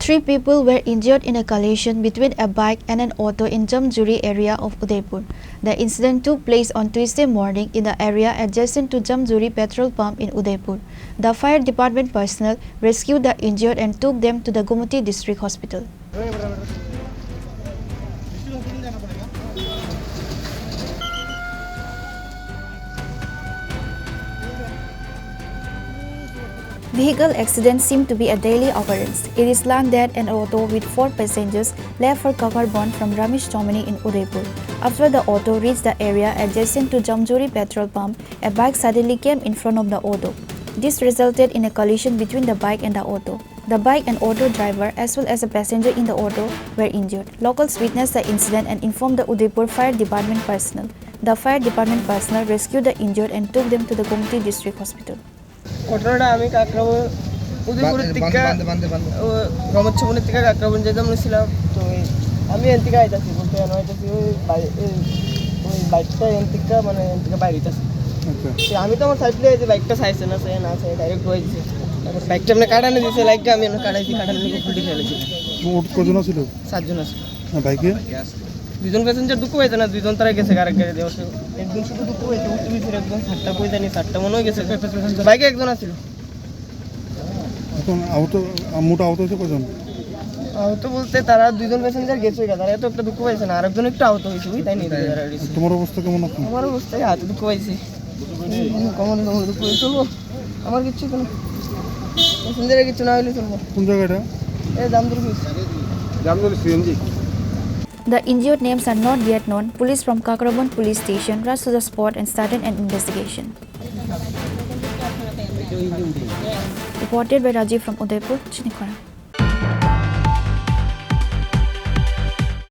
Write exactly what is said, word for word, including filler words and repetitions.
Three people were injured in a collision between a bike and an auto in Jamjuri area of Udaipur. The incident took place on Tuesday morning in the area adjacent to Jamjuri petrol pump in Udaipur. The fire department personnel rescued the injured and took them to the Gomati District Hospital. Vehicle accidents seem to be a daily occurrence. It is learned that an auto with four passengers left for Kakarbon from Ramesh Chomani in Udaipur. After the auto reached the area adjacent to Jamjuri petrol pump, a bike suddenly came in front of the auto. This resulted in a collision between the bike and the auto. The bike and auto driver, as well as a passenger in the auto, were injured. Locals witnessed the incident and informed the Udaipur Fire Department personnel. The fire department personnel rescued the injured and took them to the Gomati District Hospital. ঘটনাটা আমি কাকরাবন, উদয়পুরের বান্দে, টিক্কা, বান্দে, বান্দে, বান্দে। ও, রমদ সেবনের টিক্কা কাকরাবন যেতাম ছিলাম। তো এই আমি এনতিকা আইতাছি, বলতে এন হইতাছি ওই বাই-, এই, ওই বাইকটা এনতিকা, মানে, এনতিকা বাইরে হইতাছি। আচ্ছা। তো আমি তো আমার সাইড দিয়ে যে বাইকটা চাইছে না, চাই না, চাই ডাইরেক্ট হয়ে দিছে। তারপর বাইকটা এমনি কাটানো দিছে, লাইটটা আমি এমনি কাটাইছি, কাটানোর লিগে খুলতে ফেলেছি। মোট কজন আছিল? সাতজন আছিল। হ্যাঁ, বাইকে? দুজন প্যাসেঞ্জার দুঃখ পাইছে না, দুইজন তারা গেছে আরেক গাড়ি দিয়ে। একজন শুধু দুঃখ পাইছে, উঠতে পারছে, একজন সাতটা কই জানি, সাতটা মনে হয় গেছে। বাইকে একজন আছিল। এখন আহত, মোট আহত হয়েছে কজন? আহত বলতে তারা দুইজন প্যাসেঞ্জার গেছে গা, তারা এত একটা দুঃখ পাইছে না, আরেকজন একটু আহত হয়েছে, ওই তাই নিয়ে গেছে। তোমার অবস্থা কেমন এখন? আমার অবস্থায় হাতে দুঃখ পাইছি। কমন, কমন দুঃখ পাইছে, চলবো। আমার কিচ্ছু তো না। প্যাসেঞ্জারের কিচ্ছু না হইলে চলবো। কোন জায়গাটা? এই জামদুর ব্রিজ। জামদুর CNG. The injured names are not yet known. Police from Kakrabon Police Station rushed to the spot and started an investigation. Reported by Rajiv from Udaipur, Chinikhara.